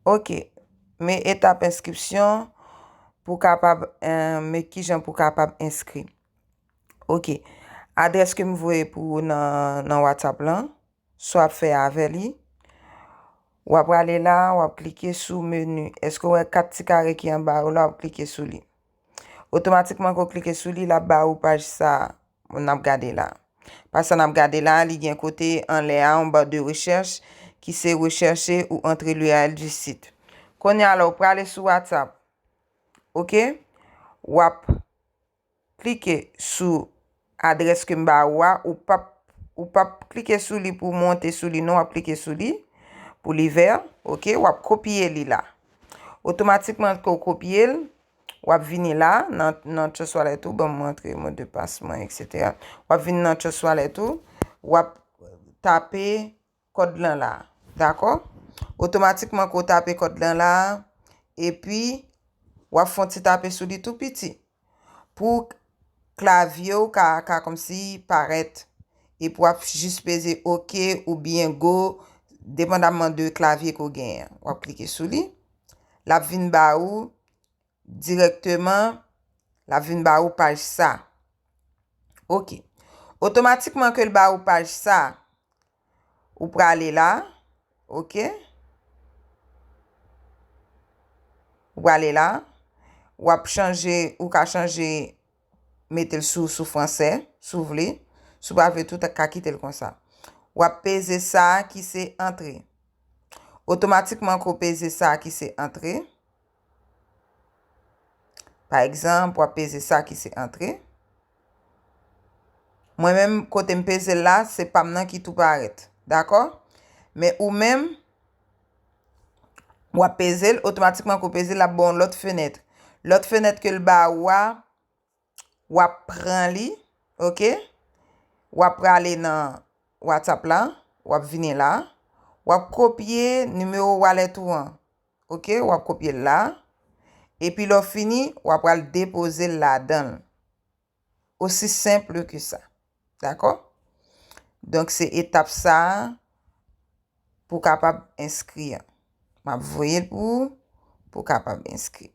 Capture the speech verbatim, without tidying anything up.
Ok, men etap enskripsyon pou kapab, eh, men kijan pou kapab enskri. Ok, adrès ke m voye pou ou nan, nan WhatsApp lan, sa w ap fè avè li, w ap prale la, w ap klike sou meni. Èske w wè kat ti kare ki anba yo la, w ap klike sou li. Otomatikman ke w klike sou li, l ap ba ou paj sa a n ap gade la. Paj sa n ap gade la, li gen kote anlè a, yon barre de recherche, ki se recherche ou entrer l'URL du site. Kounye a la, w prale sou WhatsApp. Ok? W ap klike sou adrès ke m ba ou a, ou p ap, ou p ap klike sou li pou w monte sou li, non, w ap klike sou li pou li vè, ok, w ap kopye li la. Otomatikman ke w kopye l, w ap vini la, nan, nan Trust Wallet ou, ban m rantre mot de passe mwen, et cetera. W ap vini nan Trust Wallet ou, w ap tape kòd lan la, dakò? Otomatikman ke w tape kòd lan la, epi w ap fè yon ti tape sou li tou piti. Pou klavye w ka, ka kòmsi parèt, epi w ap jis peze ok oubyen go, depandamman de klavye ke w genyen. W ap klike sou li, l ap vin ba ou dirèkteman, l ap vin ba ou paj sa. Ok. Otomatikman ke l ba ou paj sa, ou prale la, ok? Ou prale la, w ap chanje, ou ka chanje mete l sou, sou fransè, si w vle. Si w pa vle tou, w ka kite l konsa. W ap peze sa a ki se antre. Otomatikman ke w peze sa a ki se antre. Pa egzanp, w ap peze sa ki se antre. Mwen menm, kote m peze l la, se pa m nan ki tou parèt. Dakò? Men ou menm, w ap peze l, otomatikman ke w peze l, l ap ba w yon lòt fenèt. Lòt fenèt ke l ba ou a, w ap pran li, ok? W ap prale nan WhatsApp la, w ap vini la, w ap kopye nimewo wallet ou an, ok? W ap kopye l la, epi lè w fini, w ap pral depoze l ladan l. Aussi simple que ça. Dakò? Donk, se etap sa a pou w kapab enskri an. M ap voye l pou ou, pou w kapab enskri.